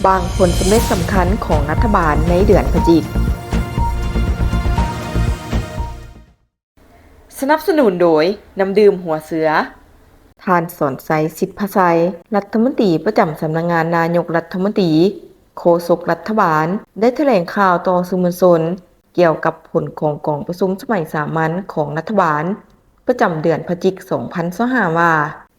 ບາງຜົນສຳເລັດສຳຄັນຂອງລັດຖະບານໃນເດືອນພະຈິກ. ສະໜັບສະໜູນໂດຍ ນ້ຳດື່ມຫົວເສືອ. ທ່ານ ສອນໄຊ ສິດພະໄຊ ລັດຖະມົນຕີປະຈຳສຳນັກງານນາຍົກລັດຖະມົນຕີ, ໂຄສົກລັດຖະບານ ໄດ້ຖະແຫຼງຂ່າວຕໍ່ສື່ມວນຊົນ ກ່ຽວກັບຜົນຂອງກອງປະຊຸມສະໄໝສາມັນຂອງລັດຖະບານ ປະຈຳເດືອນພະຈິກ ສອງພັນຊາວຫ້າ ວ່າ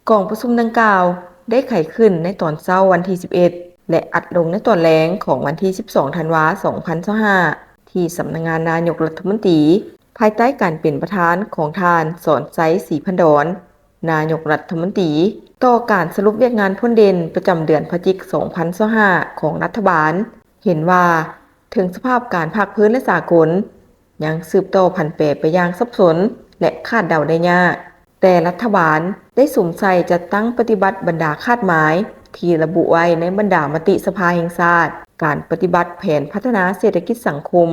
ກອງປະຊຸມດັ່ງກ່າວໄດ້ໄຂຂຶ້ນໃນຕອນເຊົ້າວັນທີສິບເອັດ ແລະ ອັດລົງໃນຕອນແລງຂອງວັນທີສິບສອງ ທັນວາ ສອງພັນຊາວຫ້າ ທີ່ສຳນັກງານນາຍົກລັດຖະມົນຕີ ພາຍໃຕ້ການເປັນປະທານຂອງທ່ານ ສອນໄຊ ສີພັນດອນ ນາຍົກລັດຖະມົນຕີ. ຕໍ່ການສະຫຼຸບວຽກງານພົ້ນເດັ່ນປະຈຳເດືອນພະຈິກ ສອງພັນຊາວຫ້າ ຂອງລັດຖະບານ ເຫັນວ່າ ເຖິງສະພາບການພາກພື້ນ ແລະ ສາກົນ ຍັງສືບຕໍ່ຜັນແປໄປຢ່າງສັບສົນ ແລະ ຄາດເດົາໄດ້ຍາກ, ແຕ່ລັດຖະບານໄດ້ສຸມໃສ່ຈັດຕັ້ງປະຕິບັດບັນດາຄາດໝາຍທີ່ລະບຸໄວ້ໃນບັນດາມະຕິສະພາແຫ່ງຊາດ, ການປະຕິບັດແຜນພັດທະນາເສດຖະກິດສັງຄົມ,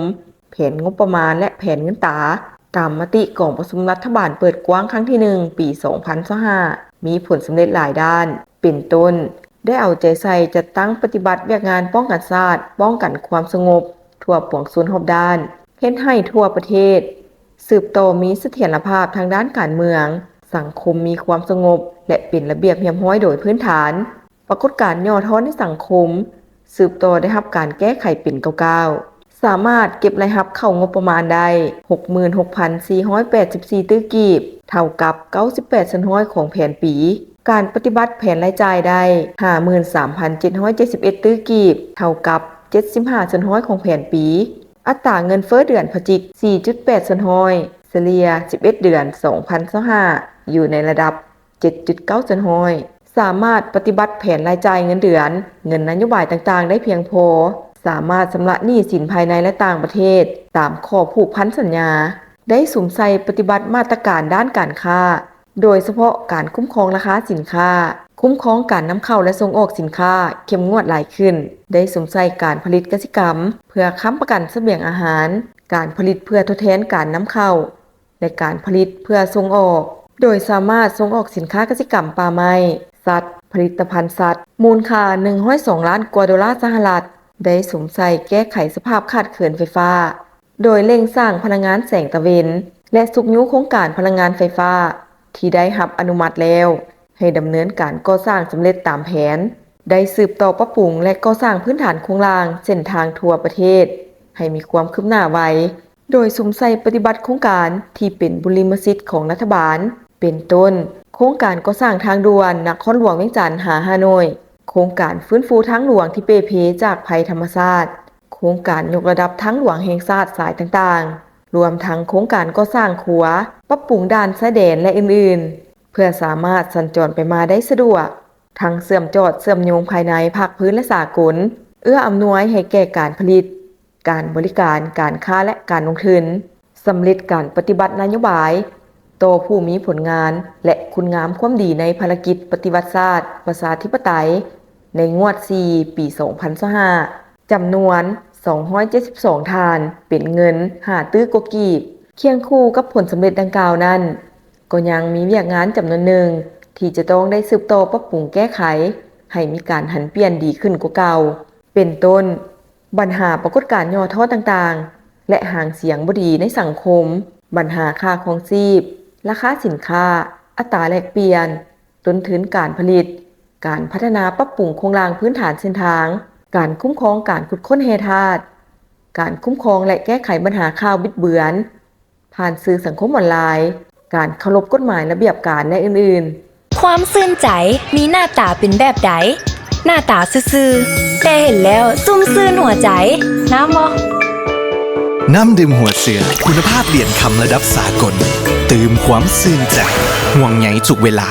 ແຜນງົບປະມານ ແລະ ແຜນເງິນຕາ ຕາມມະຕິກອງປະຊຸມລັດຖະບານເປີດກວ້າງຄັ້ງທີໜຶ່ງ ປີສອງພັນຊາວຫ້າ ມີຜົນສຳເລັດຫຼາຍດ້ານ ເປັນຕົ້ນ ໄດ້ເອົາໃຈໃສ່ຈັດຕັ້ງປະຕິບັດວຽກງານປ້ອງກັນຊາດ, ປ້ອງກັນຄວາມສະຫງົບທົ່ວປວງຊົນຮອບດ້ານ, ເຮັດໃຫ້ທົ່ວປະເທດສືບຕໍ່ມີສະຖຽນລະພາບທາງດ້ານການເມືອງ, ສັງຄົມມີຄວາມສະຫງົບ ແລະ ເປັນລະບຽບຮຽບຮ້ອຍໂດຍພື້ນຖານ. ປາກົດການຫຍໍ້ທໍ້ໃນສັງຄົມສືບຕໍ່ໄດ້ຮັບການແກ້ໄຂເປັນກ້າວໆ, ສາມາດເກັບລາຍຮັບເຂົ້າງົບປະມານໄດ້ ຫົກໝື່ນຫົກພັນສີ່ຮ້ອຍແປດສິບສີ່ຕື້ກີບ, ເທົ່າກັບເກົ້າສິບແປດສ່ວນຮ້ອຍຂອງແຜນປີ. ການປະຕິບັດແຜນລາຍຈ່າຍໄດ້ ຫ້າໝື່ນສາມພັນເຈັດຮ້ອຍເຈັດສິບເອັດຕື້ກີບ, ເທົ່າກັບເຈັດສິບຫ້າສ່ວນຮ້ອຍຂອງແຜນປີ. ອັດຕາເງິນເຟີ້ເດືອນພະຈິກ ສີ່ຈຸດແປດສ່ວນຮ້ອຍ, ສະເລ່ຍສິບເອັດເດືອນ ສອງພັນຊາວຫ້າ ຢູ່ໃນລະດັບ ເຈັດຈຸດເກົ້າສ່ວນຮ້ອຍ ສາມາດປະຕິບັດແຜນລາຍຈ່າຍເງິນເດືອນ, ເງິນນະໂຍບາຍຕ່າງໆໄດ້ພຽງພໍ, ສາມາດຊຳລະໜີ້ສິນພາຍໃນ ແລະ ຕ່າງປະເທດຕາມຂໍ້ຜູກພັນສັນຍາ, ໄດ້ສຸມໃສ່ປະຕິບັດມາດຕະການດ້ານການຄ້າ, ໂດຍສະເພາະການຄຸ້ມຄອງລາຄາສິນຄ້າ, ຄຸ້ມຄອງການນຳເຂົ້າ ແລະ ສົ່ງອອກສິນຄ້າເຂັ້ມງວດຫຼາຍຂຶ້ນ, ໄດ້ສຸມໃສ່ການຜະລິດກະສິກຳເພື່ອຄ້ຳປະກັນສະບຽງອາຫານ, ການຜະລິດເພື່ອທົດແທນການນຳເຂົ້າ ແລະ ການຜະລິດເພື່ອສົ່ງອອກ, ໂດຍສາມາດສົ່ງອອກສິນຄ້າກະສິກຳ, ປ່າໄມ້, ສັດ, ຜະລິດຕະພັນສັດ ມູນຄ່າໜຶ່ງຮ້ອຍສອງລ້ານກວ່າໂດລາສະຫະລັດ, ໄດ້ສຸມໃສ່ແກ້ໄຂສະພາບຂາດເຂີນໄຟຟ້າ, ໂດຍເລັ່ງສ້າງພະລັງງານແສງຕາເວັນ ແລະ ຊຸກຍູ້ໂຄງການພະລັງງານໄຟຟ້າທີ່ໄດ້ຮັບອະນຸມັດແລ້ວ ໃຫ້ດຳເນີນການກໍ່ສ້າງສຳເລັດຕາມແຜນ, ໄດ້ສືບຕໍ່ປັບປຸງ ແລະ ກໍ່ສ້າງພື້ນຖານໂຄງລ່າງເສັ້ນທາງທົ່ວປະເທດໃຫ້ມີຄວາມຄືບໜ້າໄວ. ໂດຍສຸມໃສ່ປະຕິບັດໂຄງການທີ່ເປັນບຸລິມະສິດຂອງລັດຖະບານ ເປັນຕົ້ນ ໂຄງການກໍ່ສ້າງທາງດ່ວນນະຄອນຫຼວງວຽງຈັນຫາຮ່າໂນ້ຍ, ໂຄງການຟື້ນຟູທາງຫຼວງທີ່ເປ່ເພຈາກໄພທຳມະຊາດ, ໂຄງການຍົກລະດັບທາງຫຼວງແຫ່ງຊາດສາຍຕ່າງໆ, ລວມທັງໂຄງການກໍ່ສ້າງຂົວ, ປັບປຸງດ່ານຊາຍແດນ ແລະ ອື່ນໆ ເພື່ອສາມາດສັນຈອນໄປມາໄດ້ສະດວກ, ທັງເຊື່ອມຈອດເຊື່ອມໂຍງພາຍໃນ, ພາກພື້ນ ແລະ ສາກົນ, ເອື້ອອຳນວຍໃຫ້ແກ່ການຜະລິດ, ການບໍລິການ, ການຄ້າ ແລະ ການລົງທຶນ, ສຳເລັດການປະຕິບັດນະໂຍບາຍຕໍ່ຜູ້ມີຜົນງານ ແລະ ຄຸນງາມຄວາມດີໃນພາລະກິດປະຕິວັດຊາດປະຊາທິປະໄຕໃນງວດສີ່ ປີສອງພັນຊາວຫ້າ ຈຳນວນສອງຮ້ອຍເຈັດສິບສອງທ່ານ, ເປັນເງິນຫ້າຕື້ກວ່າກີບ. ຄຽງຄູ່ກັບຜົນສຳເລັດດັ່ງກ່າວນັ້ນ, ກໍຍັງມີວຽກງານຈຳນວນໜຶ່ງທີ່ຈະຕ້ອງໄດ້ສືບຕໍ່ປັບປຸງແກ້ໄຂໃຫ້ມີການຫັນປ່ຽນດີຂຶ້ນກວ່າເກົ່າ, ເປັນຕົ້ນ ບັນຫາປາກົດການຫຍໍ້ທໍ້ຕ່າງໆ ແລະ ຫາງສຽງບໍ່ດີໃນສັງຄົມ, ບັນຫາຄ່າຄອງຊີບ, ລາຄາສິນຄ້າ, ອັດຕາແລກປ່ຽນ, ຕົ້ນທຶນການຜະລິດ, ການພັດທະນາປັບປຸງໂຄງລ່າງພື້ນຖານເສັ້ນທາງ, ການຄຸ້ມຄອງການຂຸດຄົ້ນແຮ່ທາດ, ການຄຸ້ມຄອງ ແລະ ແກ້ໄຂບັນຫາຂ່າວບິດເບືອນ ຜ່ານສື່ສັງຄົມອອນລາຍ, ການເຄົາລົບກົດໝາຍລະບຽບການ ແລະ ອື່ນໆ. ຄວາມຊື່ນໃຈມີໜ້າຕາເປັນແບບໃດ? ໜ້າຕາຊື່ໆ ແຕ່ເຫັນແລ້ວຊຸ່ມຊື່ນຫົວໃຈ. ງາມບໍ່? ນ້ຳດື່ມຫົວເສືອ ຄຸນນະພາບຫຼຽນຄຳລະດັບສາກົນ, ຕື່ມຄວາມຊື່ນໃຈ, ຫ່ວງໃຍທຸກເວລາ.